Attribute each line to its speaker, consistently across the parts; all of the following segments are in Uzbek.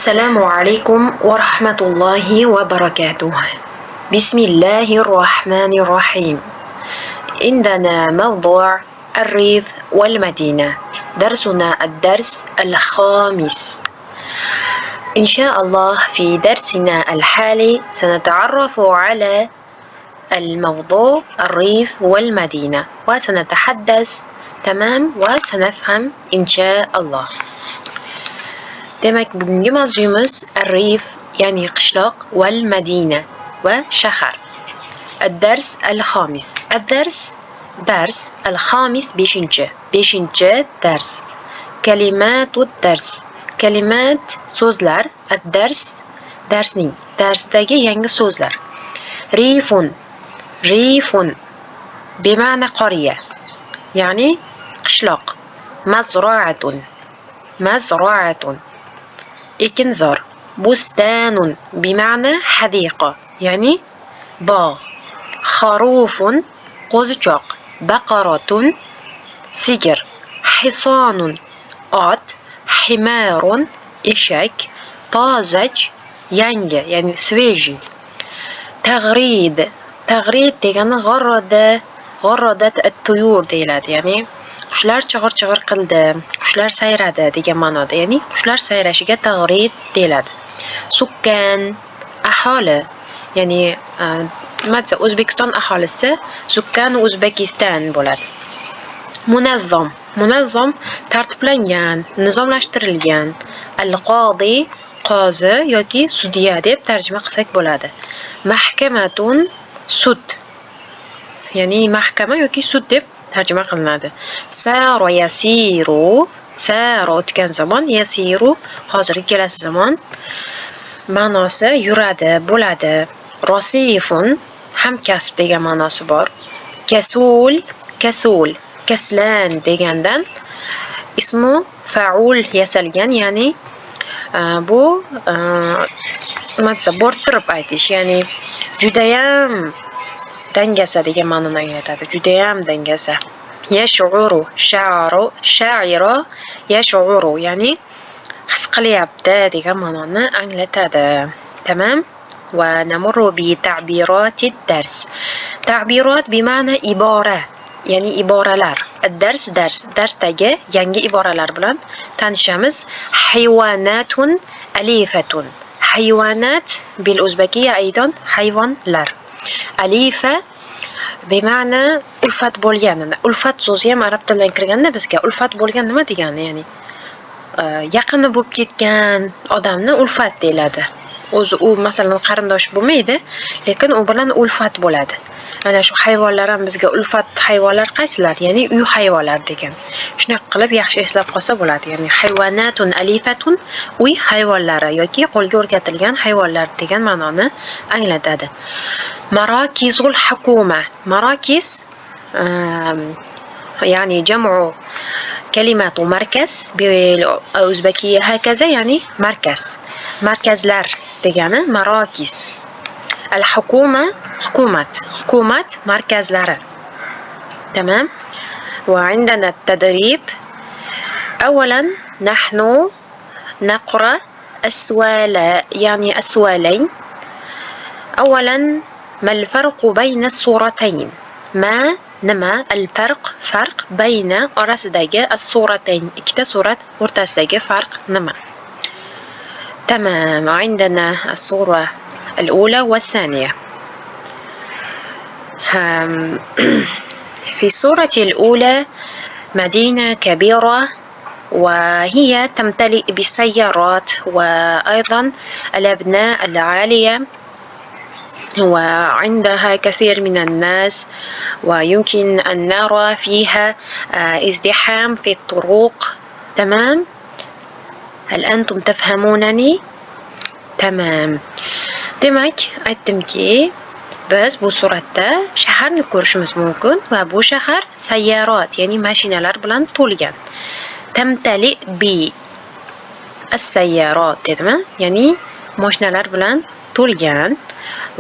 Speaker 1: السلام عليكم ورحمة الله وبركاته. بسم الله الرحمن الرحيم. عندنا موضوع الريف والمدينة. درسنا الدرس الخامس. إن شاء الله في درسنا الحالي سنتعرف على الموضوع الريف والمدينة وسنتحدث، تمام، وسنفهم إن شاء الله. Demak, bugungi mavzuyimiz الريف, ya'ni qishloq, والمدينة va shahar. الدرس الخامس. الدرس dars, الخامس beshinchi. Beshinchi dars. كلمات الدرس. كلمات so'zlar, الدرس darsning. Darsdagi yangi so'zlar. ريف، ريف بمعنى قرية، ya'ni qishloq. مزرعة، مزرعة ekinzor. بستان بمعنى حديقة، ya'ni bog'. خروف qo'zichoq. بقرة sigir. حصان ot. حمار eshak. طازج yangi, ya'ni свежий. تغريد. تغريد degani غرد، غردت الطيور deyiladi, ya'ni qushlar chig'ir-chig'ir qildi, qushlar sayradi degan ma'noda, ya'ni qushlar sayrashiga تغريد deyiladi. سكان aholi, ya'ni nima desa, O'zbekiston aholisi سكان O'zbekiston bo'ladi. منظم. منظم tartiblangan, nizomlashtirilgan. القاضي qozi yoki sudya deb tarjima qilsak bo'ladi. محكمة sud. Ya'ni mahkama yoki sud deb tarjima qilinadi. سار يسير، سار o'tgan zamon, يسير hozirgi kelasi zamon. Ma'nosi yuradi, bo'ladi. رصيف hamkasb degan ma'nosi bor. كسول، كسول كسلان degandan اسم فاعول yasalgan, ya'ni bu nima desa, bo'rttirib aytish, ya'ni judayam dangasa degan ma'noni anglatadi. Judayam dangasa. يشعر، شعر، شعر يشعر, ya'ni his qilyapti degan ma'noni anglatadi. تمام؟ ونمر بتعبيرات الدرس. تعبيرات بمعنى ibora, ya'ni iboralar. الدرس dars. Darsdagi yangi iboralar bilan tanishamiz. حيوانات أليفة. حيوانات بالأوزبكية أيضا hayvonlar. أليفة بمعنى ulfat bo'lgan. Ulfat so'zi ham arab tilidan kirganda bizga ulfat bo'lgan nima degani? Ya'ni yaqini bo'lib ketgan odamni ulfat deyiladi. O'zi u, masalan, qarindosh bo'lmaydi, lekin u bilan ulfat bo'ladi. Mana shu hayvonlar ham bizga ulfat hayvonlar qaysilar? Ya'ni uy hayvonlari degan. Shunaqa qilib yaxshi eslab qolsa bo'ladi. Ya'ni حيوانات أليفة uy hayvonlari yoki qo'lga o'rgatilgan hayvonlar degan ma'noni anglatadi. مراكز الحكومة. مراكز يعني جمع كلمة مركز بالأوزبكية هكذا، يعني markaz. Markazlar degani مراكز. الحكومة hukumat. Hukumat markazlari. تمام؟ وعندنا التدريب. أولا نحن نقرأ السؤال، يعني السؤالين. أولا، ما الفرق بين الصورتين؟ ما nima، الفرق farq، بين orasidagi، الصورتين ikkita surat o'rtasidagi farq nima؟ تمام، عندنا الصورة الأولى والثانية. في الصورة الأولى مدينة كبيرة وهي تمتلئ بالسيارات وأيضا الأبناء العالية، وعندها كثير من الناس، ويمكن أن نرى فيها ازدحام في الطرق. تمام؟ هل أنتم تفهمونني؟ تمام. Demak, aytdimki, biz bu suratda shaharni ko'rishimiz mumkin va bu shahar سيارات, ya'ni mashinalar bilan to'lgan. تمتلئ بالسيارات dedimi? Ya'ni mashinalar bilan to'lgan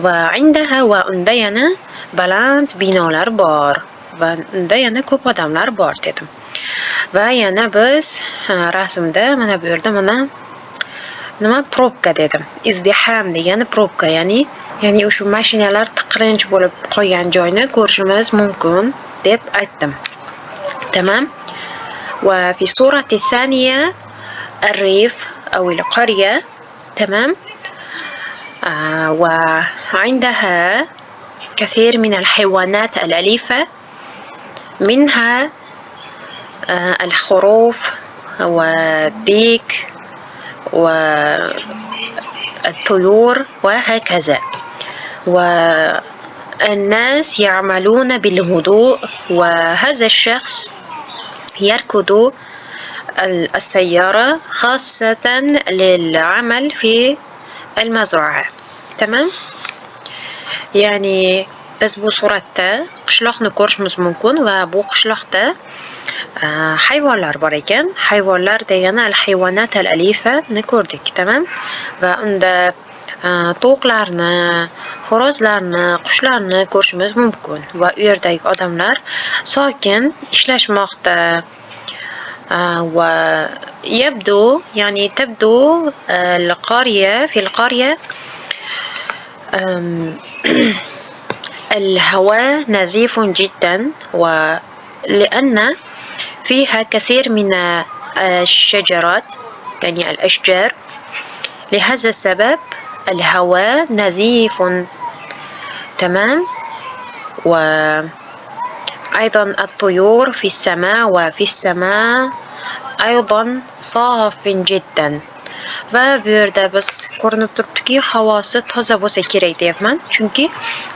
Speaker 1: va عندها va unda yana baland binolar bor va unda yana ko'p odamlar bor dedim. Va yana biz rasmda mana bu yerda mana Nima probka dedim. Izdiham degani probka, ya'ni o'sha mashinalar tiqilinch bo'lib qolgan joyni ko'rishimiz mumkin deb aytdim. Tamam. وفي الصورة الثانية الريف أو القرية. تمام. وعندها كثير من الحيوانات الأليفة، منها الخروف والديك والطيور وهكذا. والناس يعملون بالهدوء، وهذا الشخص يركض السيارة خاصة للعمل في المزرعة. تمام. Ya'ni biz bu suratda qishloqni ko'rishimiz mumkin va bu qishloqda hayvonlar bor ekan. Hayvonlar degani al-hayvonat al-alifani ko'rdik, tamam? Va unda tovuqlarni, xo'rozlarni, qushlarni ko'rishimiz mumkin va u yerdagi odamlar sokin ishlashmoqda. Va yabdu, ya'ni tabdu al-qarya fi al-qarya الهواء نظيف جدا، ولأن فيها كثير من الشجرات يعني الأشجار، لهذا السبب الهواء نظيف. تمام. وأيضا الطيور في السماء، وفي السماء أيضا صاف جدا. Va bu yerda biz ko'rinib turibdiki, havosi toza bo'lsa kerak deyapman, chunki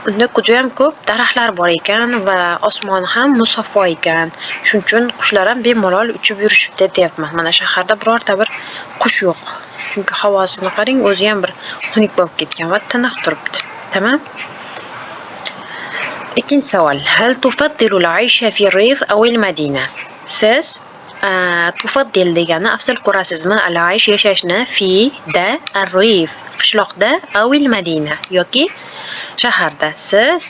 Speaker 1: unda juda ham ko'p daraxtlar bor ekan va osmon ham musaffo ekan. Shuning uchun qushlar ham bemalol uchib yurishibdi deyapman. Mana shaharda birorta bir qush yo'q, chunki havosini qarang, o'zi ham bir xunuk bo'lib ketgan va tiniq turibdi. Tamam. Ikkinchi savol: Hal tufaddilu al-aysha fi ar-rif aw al-madina? Siz tufaddil degani afzal ko'rasizmi al-aysh yashashni, fi da ar-rif qishloqda, awil madina yoki shaharda? Siz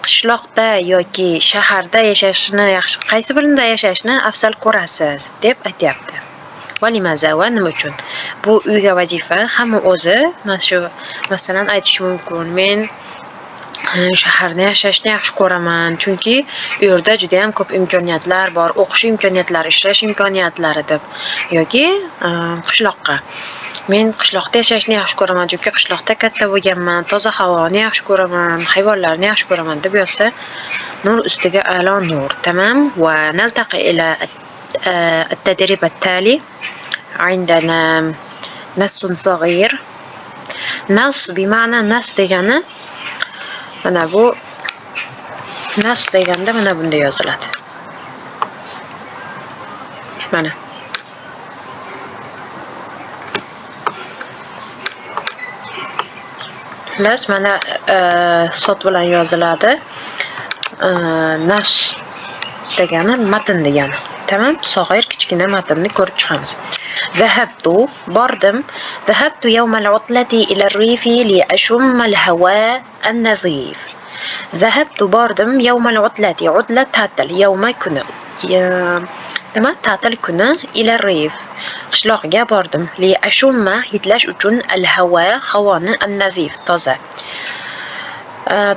Speaker 1: qishloqda yoki shaharda yashashni yaxshi, qaysi birida yashashni afzal ko'rasiz deb aytyapti. Va limaza va nima uchun? Bu uyga vazifa, hamma o'zi mana shu masalan aytishi mumkin. Men shaharda yashashni yaxshi ko'raman, chunki u yerda juda ham ko'p imkoniyatlar bor, o'qish imkoniyatlari, ishlash imkoniyatlari deb, yoki qishloqqa. Men qishloqda yashashni yaxshi ko'raman, chunki qishloqda katta bo'lganman, toza havoni yaxshi ko'raman, hayvonlarni yaxshi ko'raman deb yozsa, nur ustiga a'lo nur. Tamam. Va naltaqi ila التدريب التالي. عندنا نص صغير. نص بمعنى nas degani mana bu nas deganda mana bunday yoziladi. Mana. Xullas, mana sot bilan yoziladi. Nas degani matn degani. Tamam, sog'ir kichkina matnni ko'rib chiqamiz. Zahabtu, bordim. Zahabtu yawmal utlati ila ar-rifi li ashumma al-hawa an-nazif. Zahabtu, bordim, yawmal utlati, utla ta'til, yawma kuni. Nima? Ta'til kuni ila ar-rif. Qishloqga bordim. Li ashumma, hidlash uchun, al-hawa, havoni, an-nazif, toza.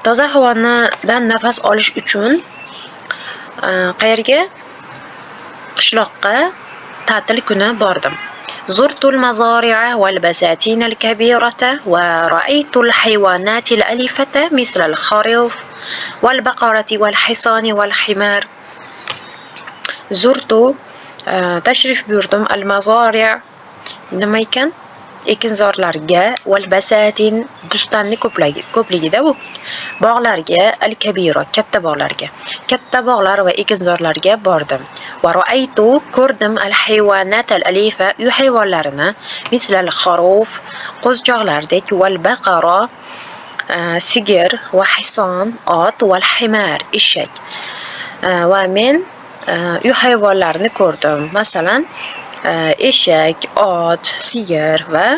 Speaker 1: Toza havonidan nafas olish uchun qayerga? Qishloqqa ta'til kuni bordim. Zurtul mazari'a wal basatin al kabirata wa ra'aytul haywanati al alifata misla al kharif wal baqarati wal hisani wal himar. Zurtu, tashrif buyurdim, al mazari' nima ekan? Ekinzorlarga, wal basatin bustonni ko'pligida bu. Bog'larga, al kabira katta bog'larga. Katta bog'lar va ekinzorlarga bordim. Va ra'aytu, ko'rdim, al hayvanat al alifa, uy hayvonlarini, mislal xaruf, qo'zichoqlardek, wal baqara, sigir, va hison, ot, wal himar, eshak. Va men uy hayvonlarini ko'rdim. Masalan, eshak, ot, sigir va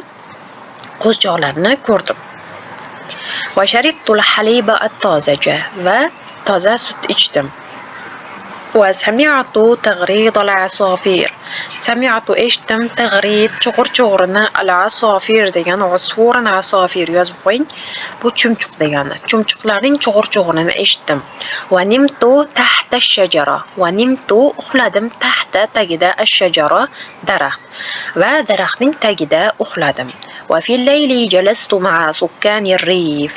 Speaker 1: qo'zichoqlarni ko'rdim. Va sharibtul haliba at-tozaja, va toza sut ichdim. وسمعت تغريد العصافير. سمعت eshitdim, تغريد chug'ur-chug'urini, العصافير degani عصفور عصافير yozib qo'ying. Bu chumchuq degani. Chumchuqlarning chug'ur-chug'urini eshitdim. ونمت تحت الشجرة. ونمت uxladim, تحت tagida, الشجرة daraxt. Va daraxtning tagida uxladim. وفي الليل جلست مع سكان الريف.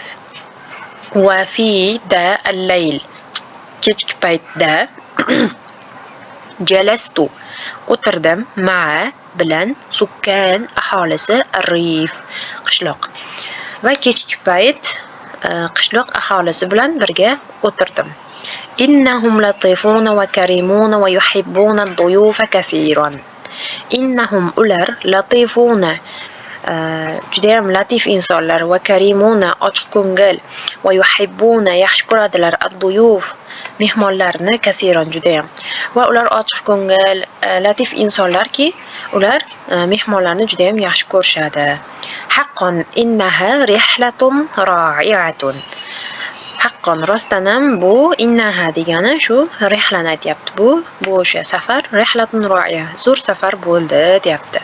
Speaker 1: وفي da الليل kechki paytda, جلست o'tirdim, مع bilan, سكان aholisi, الريف qishloq. Va kechki payt qishloq aholisi bilan birga o'tirdim. إنهم لطيفون وكريمون ويحبون الضيوف كثيرا. إنهم ular, لطيفون judayam latif insonlar, وكريمون ochiq ko'ngil, ويحبون yaxshi ko'radilar, الضيوف mehmonlarni, كثيرا judayam. Va ular ochiq ko'ngil, latif insonlarki, ular mehmonlarni judayam yaxshi ko'rishadi. حقا إنها رحلة رائعة. حقا rostdanam bu, إنها degani shu رحلة ni aytyapti. Bu o'sha safar, رحلة رائعة zo'r safar bo'ldi deyapti.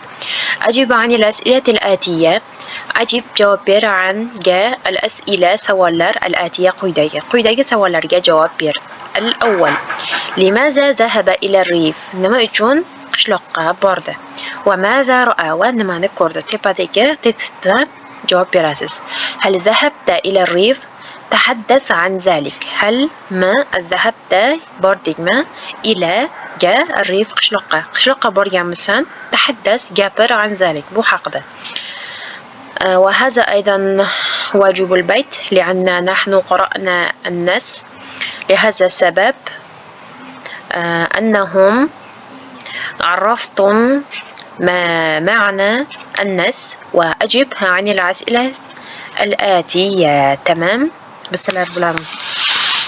Speaker 1: أجب عن الأسئلة الآتية. أجب javob ber, عن ga, الأسئلة savollar, الآتية quyidagi. Quyidagi savollarga javob ber. الأول لماذا ذهب إلى الريف؟ Nima uchun qishloqqa bordi? وماذا رأى؟ Va nimani ko'rdi? Tepadagi tekstdan javob berasiz. هل ذهبت إلى الريف؟ تحدث عن ذلك. هل ma, ذهبت bordingmi, إلى ga, الريف qishloqqa. Qishloqqa borganmisan? تحدث gapir, عن ذلك bu haqida. وهذا أيضا واجب البيت لأن نحن قرأنا النص، لهذا السبب أنهم عرفتم ما معنى النص وأجب عن الأسئلة الآتية. تمام. Biz sizlar bilan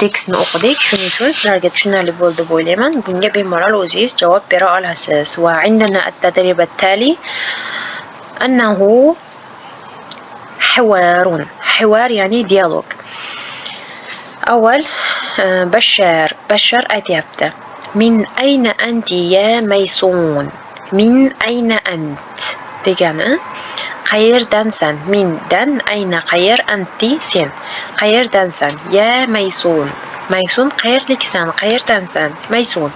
Speaker 1: tekstni o'qidik, shuning uchun sizlarga tushunarli bo'ldi deb o'ylayman. Bunga bemalol o'zingiz javob bera olasiz. وعندنا التدريب التالي أنه حوار. حوار يعني dialog. أول بشار. بشار aytyapti: من أين أنت يا ميسون؟ من أين أنت degani qayerdansan, من dan, أين qayer, أنت sen, qayerdansan, يا ميسون Maysun qayerliksan, qayerdansan? Maysun: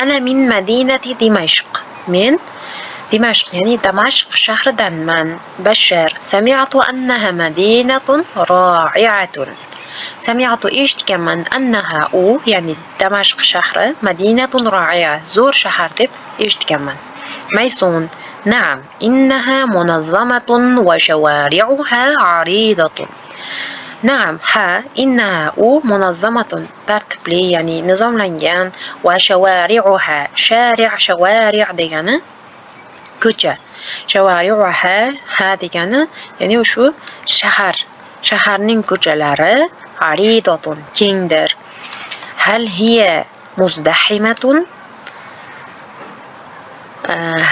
Speaker 1: أنا من مدينة دمشق. Men Dimashq, ya'ni Damashq shahridanman. Bashar: سمعت أنها مدينة رائعة. سمعت eshitganman, أنها u, ya'ni Damashq shahri, مدينة رائعة zo'r shahar deb eshitganman. Maysun: نعم، إنها منظمة وشوارعها عريضة. نعم ha, إنها u, منظمة tartibli, ya'ni nizomlangan, وشوارعها شارع شوارع degani ko'cha, شوارعها ha degani ya'ni shu shahar, shaharning ko'chalari, عريضة kengdir. هل هي مزدحمة؟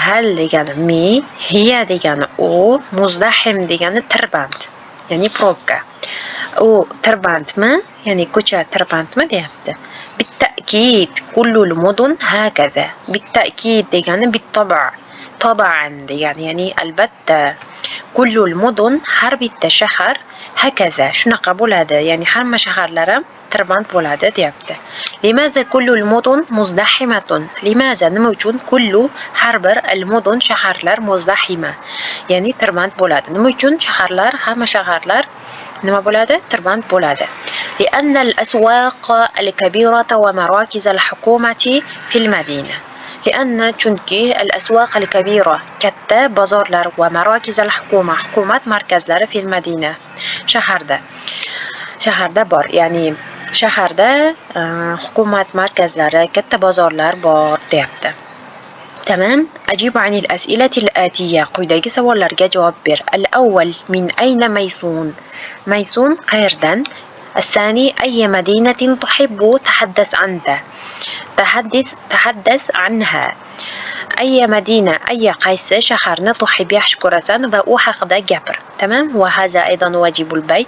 Speaker 1: هل degani mi, هي degani u, مزدحم degani tirband, ya'ni probka. U tirbandmi, ya'ni ko'cha tirbandmi deyapti. بالتأكيد، كل المدن هكذا. بالتأكيد degani بالطبع, طبعا degani, ya'ni albatta, كل المدن har bitta shahar, هكذا shunaqa bo'ladi, ya'ni hamma shaharlar ham tirband bo'ladi deyapti. لماذا كل المدن مزدحمة؟ لماذا nima uchun, كل har bir, المدن shaharlar, مزدحمة ya'ni tirband bo'ladi. Nima uchun shaharlar, hamma shaharlar nima bo'ladi? Tirband bo'ladi. لأن الأسواق الكبيرة ومراكز الحكومة في المدينة. لأن chunki, الأسواق الكبيرة katta bozorlar, ومراكز الحكومة hukumat markazlari, في المدينة shaharda, shaharda bor, ya'ni shaharda hukumat markazlari, katta bozorlar bor deyapti. تمام. أجيب عن الأسئلة الآتية. Quyidagi savollarga javob ber. الأول من أين ميسون؟ Maysun qayerdan? الثاني أي مدينة تحب؟ تحدث أنت، تحدث عنها. أي مدينة أي qaysi shaharni, تحب yaxshi ko'rasan va u haqida gapir. تمام. وهذا أيضا واجب البيت.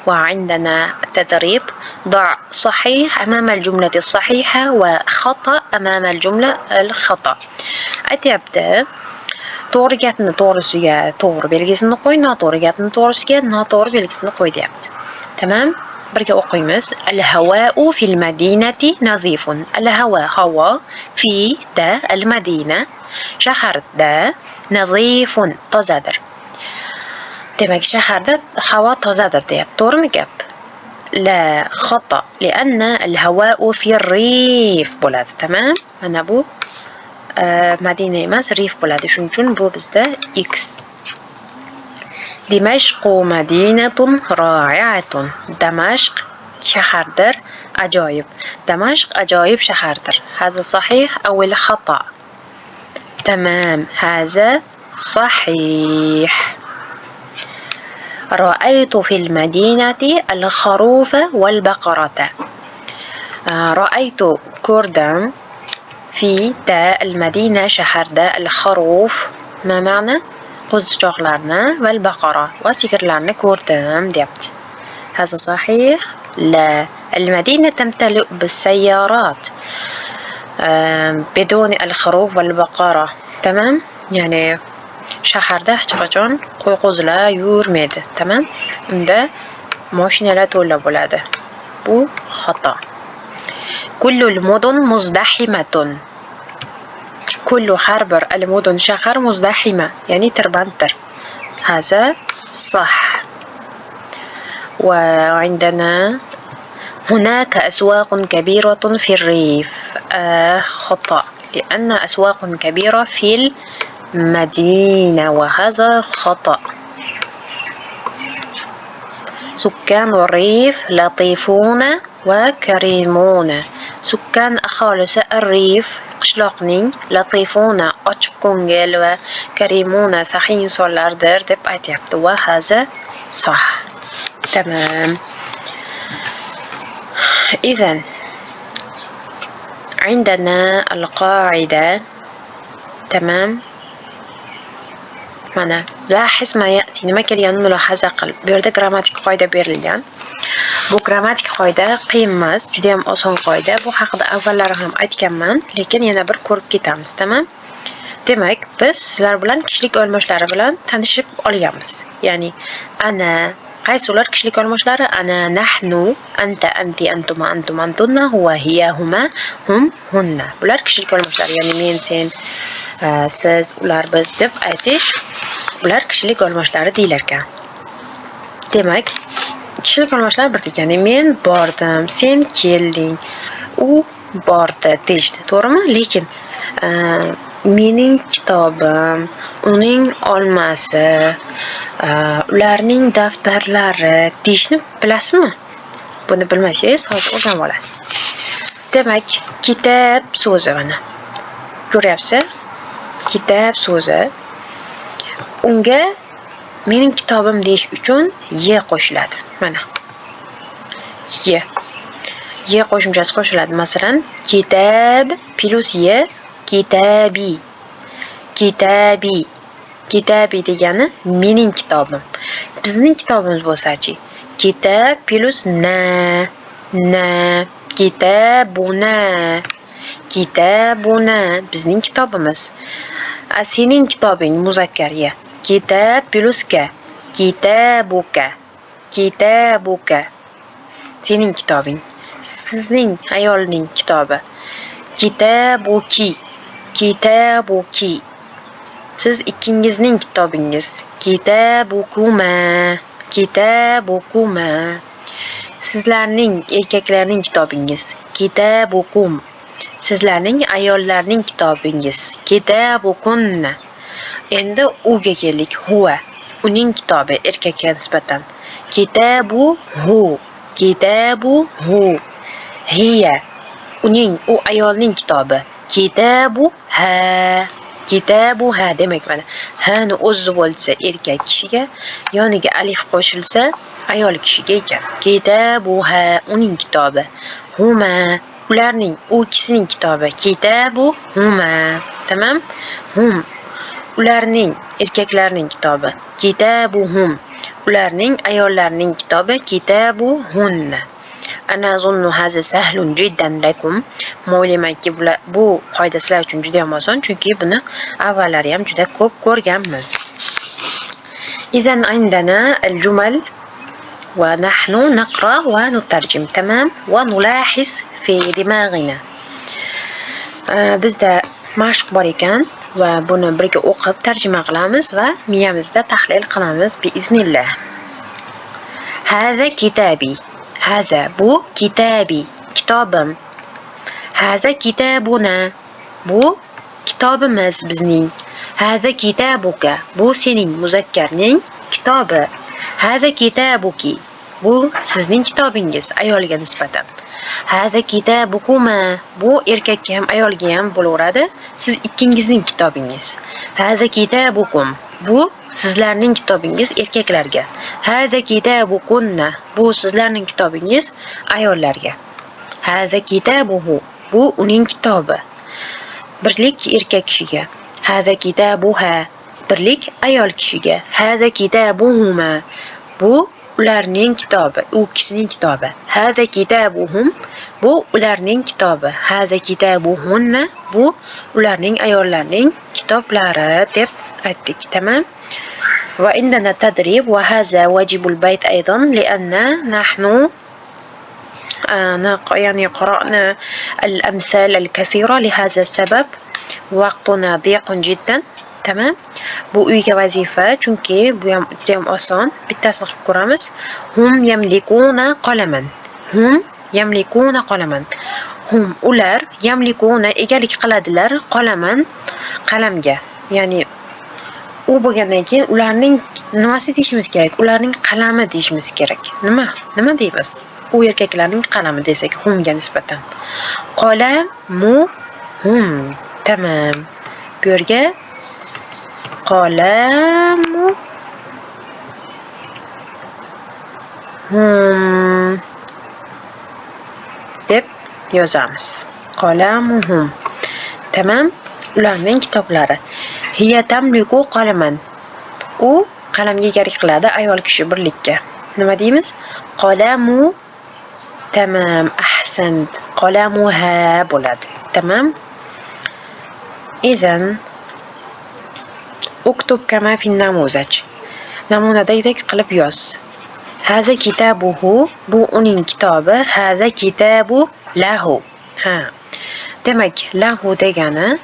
Speaker 1: وعندنا تدريب: ضع صحيح أمام الجملة الصحيحة وخطأ أمام الجملة الخطأ. Aytyapti, to'g'ri gapni to'g'risiga to'g'ri belgisini qo'y, noto'g'ri gapni to'g'risiga noto'g'ri belgisini qo'y deyapti. Tamam? Birga o'qiymiz. Al-hava'u fil madinati nazifun. Al-hava havo, fi da al-madina shaharda, nazifun tozadir. Demak, shaharda havo tozadir deyapti. To'g'rimi gap? La, xato. Lianna al-hava'u fi rif bo'ladi. Tamam? Mana bu madina emas, rif bo'ladi. Shuning uchun bu bizda x. Dimashqu madinatun roi'atun. Damashq shahardir, ajoyib. Damashq ajoyib shahardir. Haza sahih aw al-xato? Tamam, haza sahih. رأيت في المدينة الخروف والبقرة. رأيت ko'rdim, في da المدينة shaharda, الخروف ما معنى qo'zichoqlarni, والبقرة va sigirlarni ko'rdim deyapti. هذا صحيح؟ لا، المدينة تمتلئ بالسيارات بدون الخروف والبقرة. تمام؟ Ya'ni shaharda hech qachon qo'y qo'zilar yurmaydi. Tamam? Unda mashinalar to'la bo'ladi. Bu xato. كل المدن مزدحمة. كل har bir, المدن shahar, مزدحمة ya'ni tirbanddir. هذا صح. وعندنا هناك أسواق كبيرة في الريف. خطأ، لأن أسواق كبيرة في المدينة وهذا خطأ. سكان الريف لطيفون وكريمون. سكان aholisi, الريف qishloqning, لطيفون ochiq ko'ngil va كريمون saxiy insonlardir deb aytyapti va هذا صح. تمام. إذا عندنا القاعدة. تمام. Mana لاحظ ما يأتي, nima kelganini mulohaza qil. Bu yerda grammatik qoida berilgan. Bu grammatik qoida qiyin emas, juda ham oson qoida. Bu haqida avvallari ham aytganman, lekin yana bir ko'rib ketamiz, tamam? Demak, biz sizlar bilan kishilik olmoshlari bilan tanishib olganmiz. Ya'ni أنا, qaysi ular kishilik olmoshlari? أنا, نحن, أنت, أنت, أنتما, أنتم, أنتن, هو, هي, هما, هم, هن. Bular kishilik olmoshlari, ya'ni men, sen, siz, ular, biz deb aytish, bular kishilik olmoshlari deyilar ekan. Demak, kishilik olmoshlar birdek, ya'ni men bordim, sen kelding, u bordi deyishdi, to'g'rimi? Lekin mening kitobim, uning olmasi, ularning daftarlari deyishni bilasizmi? Buni bilmasangiz, hozir o'rganib olasiz. Demak, كتاب so'zi mana. Ko'ryapsiz? كتاب so'zi. Unga mening kitobim deyish uchun ي qo'shiladi. Mana. ي. ي qo'shimchasi qo'shiladi. Masalan, كتاب plyus ي كتابي. كتابي. كتابي degani mening kitobim. Bizning kitobimiz bo'lsa-chi? كتاب plyus نا. نا. كتابنا. كتابنا bizning kitobimiz. A sening kitobing muzakkar ya. كتاب plyus ك. كتابك. كتابك. Sening kitobing. Sizning ayolning kitobi. كتابك. كتابك. Siz ikkingizning kitobingiz. كتابكما. كتابكما. Sizlarning erkaklarning kitobingiz. كتابكم. Sizlarning ayollarning kitobingiz. كتابكن. Endi uga keldik. هو. Uning kitobi erkakka nisbatan. كتابه. كتابه. هي. Uning, u ayolning kitobi. كتابها. كتابها demak mana ها ni o'zi bo'lsa erkak kishiga, yoniga alif qo'shilsa ayol kishiga ekan. كتابها uning kitobi. هما ularning, u ikkisining kitobi. كتابهما. Tamam? هم ularning, erkaklarning kitobi. كتابهم ularning, ayollarning kitobi. كتابهن. أنا أظن هذا سهل جدا لكم. O'ylaymanki, bu qoida sizlar uchun juda ham oson, chunki buni avvallari ham juda ko'p ko'rganmiz. إذن عندنا الجمل ونحن نقرأ ونترجم، تمام؟ ونلاحظ في دماغنا. Bizda mashq bor ekan va buni birga o'qib tarjima qilamiz va miyamizda tahlil qilamiz biiznillah. هذا كتابي. هذا bu kitabi, kitobim. هذا كتابنا, bu kitobimiz bizning. هذا كتابك, bu sening muzakkarning kitobi. هذا كتابك, bu sizning kitobingiz ayolga nisbatan. هذا كتابكما, bu erkakka ham ayolga ham bo'laveradi. Siz ikkingizning kitobingiz. هذا كتابكم, bu sizlarning kitobingiz erkaklarga. هذا كتابكن, bu sizlarning kitobingiz ayollarga. هذا كتابه, bu uning kitobi. Birlik erkak kishiga. هذا كتابها, birlik ayol kishiga. هذا كتابهما, bu ularning kitobi, u kishining kitobi. هذا كتابهم, bu ularning kitobi. هذا كتابهن, bu ularning ayollarning kitoblari deb aytdik. Tamam? وعندنا تدريب وهذا واجب البيت أيضا لأن نحن يعني قرأنا الأمثال الكثيرة، لهذا السبب وقتنا ضيق جدا. تمام؟ Bu uyga vazifa, chunki bu ham juda ham oson. Bittasini qilib ko'ramiz. هم يملكون قلما. هم يملكون قلما. هم ular, يملكون egalik qiladilar, قلما qalamga. Ya'ni u bo'lgandan keyin ularning nimasi deyishimiz kerak? Ularning qalami deyishimiz kerak. Nima? Nima deymiz? U erkaklarning qalami desak هم ga nisbatan. قلمهم. Tamam. Bu yerga قلمهم deb yozamiz. قلمهم. Tamam. Ularning kitoblari. هي تملك قلما. U qalamga egalik qiladi ayol kishi birlikka. Nima deymiz? قلم. Tamam, أحسنت. قلمها bo'ladi. Tamam. إذن اكتب كما في النموذج. Namunadagidek qilib yoz. هذا كتابه, bu uning kitobi. هذا كتاب له. Ha. Demak, له degani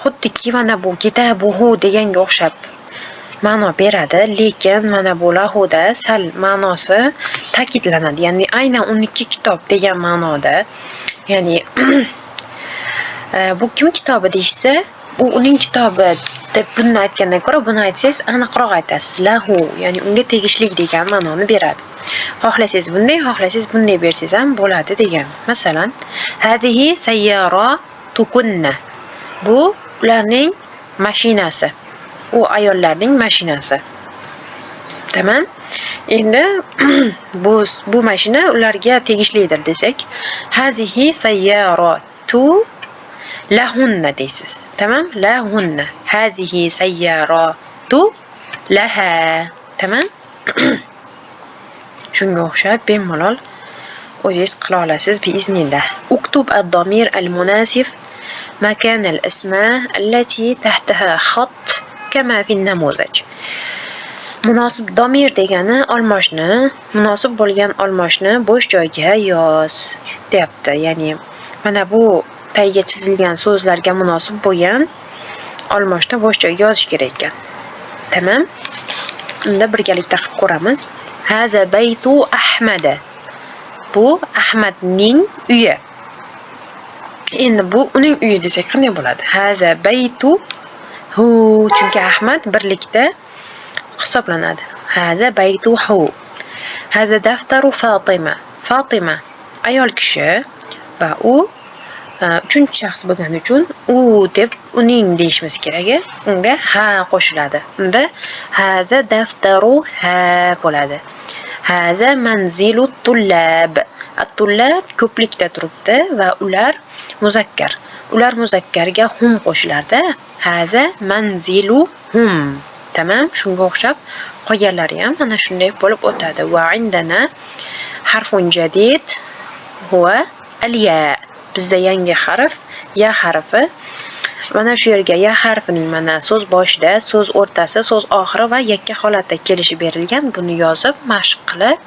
Speaker 1: xuddiki mana bu كتابه deganga o'xshab ma'no beradi, lekin mana bu له da sal ma'nosi ta'kidlanadi. Ya'ni aynan uniki kitob degan ma'noda. Ya'ni bu kim kitobi deyishsa, u uning kitobi deb buni aytgandan ko'ra buni aytsangiz aniqroq aytasiz. له, ya'ni unga tegishli degan ma'noni beradi. Xohlasangiz bunday, xohlasangiz bunday bersangiz ham bo'ladi degan. Masalan, هذه سيارتكن. Bu ularning mashinasi. U ayollarning mashinasi. Tamam? Endi bu mashina ularga tegishlidir desak, هذه سيارة لهن deysiz. Tamam? لهن. هذه سيارة لها. Tamam? Shunga o'xshab bemalol o'zingiz qila olasiz biiznillah. اكتب الضمير المناسب مكان الأسماء التي تحتها خط كما في النموذج. Munosib ضمير degani olmoshni, munosib bo'lgan olmoshni bo'sh joyga yoz deyapti. Ya'ni mana bu tagiga chizilgan so'zlarga munosib bo'lgan olmoshni bo'sh joyga yozish kerak ekan. Tamam? Unda birgalikda qilib ko'ramiz. هذا بيت أحمد. Bu Ahmadning uyi. Endi bu uning uyi desak qanday bo'ladi? هذا بيته, chunki Ahmad birlikda hisoblanadi. هذا بيته. هذا دفتر فاطمة. Fatima ayol kishi va u uchinchi shaxs bo'lgani uchun u deb uning deyishimiz kerak. Unga ها qo'shiladi. Unda هذا دفترها bo'ladi. هذا منزل الطلاب. الطلاب ko'plikda turibdi va ular muzakkar. Ular muzakkarga هم qo'shilardi. هذا منزلهم. Tamam, shunga o'xshab qolganlari ham mana shunday bo'lib o'tadi. وعندنا Harfun jadid huwa al-ya. Bizda yangi harf ya harfi. Mana shu yerga ya harfining mana so'z boshida, so'z o'rtasi, so'z oxiri va yakka holatda kelishi berilgan. Buni yozib, mashq qilib,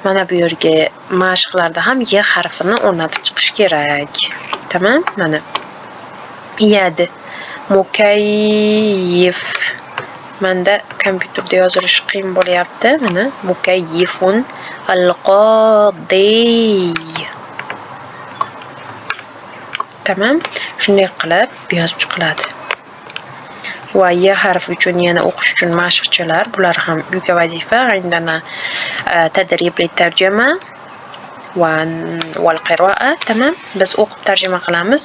Speaker 1: mana bu yerga mashqlarda ham y harfini o'rnatib chiqish kerak. Tamam? Mana. Yad, mukayyif. Menda kompyuterda yozilishi qiyin bo'lyapti. Mana mukayyifun, al-qodiy. Tamam? Shunday qilib yozib chiqiladi. Va y harfi uchun yana o'qish uchun mashqchalar, bular ham uyga vazifa. عندنا تدريب للترجمة والقراءة. Tamam? Biz o'qib tarjima qilamiz.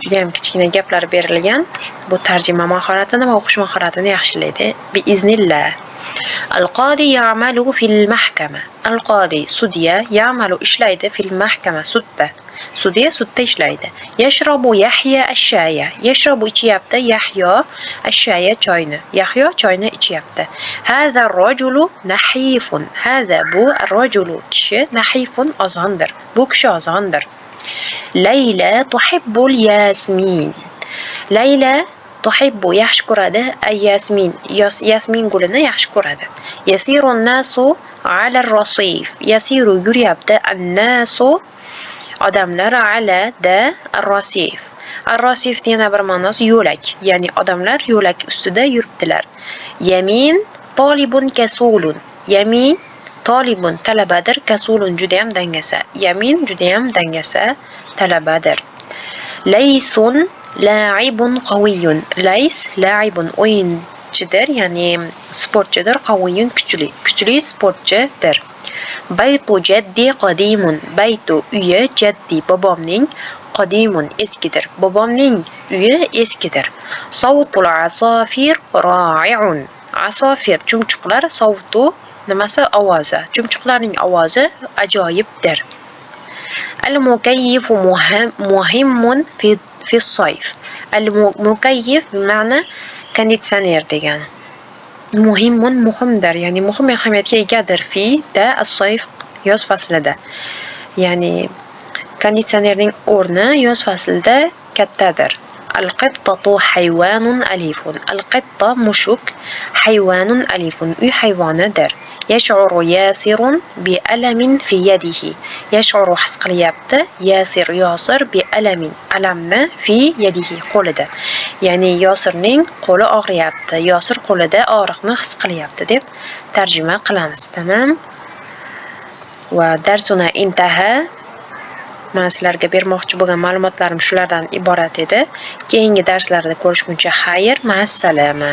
Speaker 1: Juda ham kichkina gaplar berilgan. Bu tarjima mahoratini va o'qish mahoratini yaxshilaydi. Biiznillah. Al-qodi ya'malu fil mahkama. Al-qodi sudya, ya'malu ishlaydi, fil mahkama sudda. Sudya sudda ishlaydi. Yashrobu Yahya ash-shaya. Yashrobu ichyapti, Yahyo ash-shaya choyni. Yahyo choyni ichyapti. Haza ar-rajulu nahifun. Haza bu, ar-rajulu kishi, nahifun ozg'indir. Bu kishi ozg'indir. Layla tuhibbul yasmin. Layla tuhibbu yaxshi ko'radi, ay-yasmin yasmin gulini yaxshi ko'radi. Yasiru an-nasu ala ar-rasif. Yasiru yuryapti, an-nasu odamlar, ala da, ar-rasif. Ar-rasif yana bir ma'nosi yo'lak, ya'ni odamlar yo'lak ustida yuribdilar. Yamin tolibun kasulun. Yamin tolibun talabadir, kasulun judayam dangasa. Yamin judayam dangasa talabadir. Laysun la'ibun qawiyyun. Lays la'ibun o'yinchidir, ya'ni sportchidir, qawiyyun kuchli, kuchli sportchidir. Baytu jaddi qadimun. Baytu uyi, jaddi bobomning, qadimun eskidir. Bobomning uyi eskidir. Savtul asofir roi'un. Asofir chumchuqlar, savtu nimasi ovozi. Chumchuqlarning ovozi ajoyibdir. Al-mukayyifu muhimmun fi sayf. Al-mukayyif ma'na konditsioner degani. Muhimmun muhimdir, ya'ni muhim ahamiyatga egadir, fi da, as-sayf yoz faslida. Ya'ni konditsionerning o'rni yoz faslida kattadir. Al-qittatu hayvanun alifun. Al-qitta mushuk, hayvanun alifun uy hayvonidir. Yash'uru Yasirun bi alamin fi yadihi. Yash'uru his qilyapti, Yasir Yosir, bi alamin alamni, fi yadihi qo'lida. Ya'ni Yosirning qo'li og'riyapti. Yosir qo'lida og'riqni his qilyapti deb tarjima qilamiz. Tamam? Va darsuna intaha. Man sizlarga bermoqchi bo'lgan ma'lumotlarim shulardan iborat edi. Keyingi darslarda ko'rishguncha xayr, ma'assalama.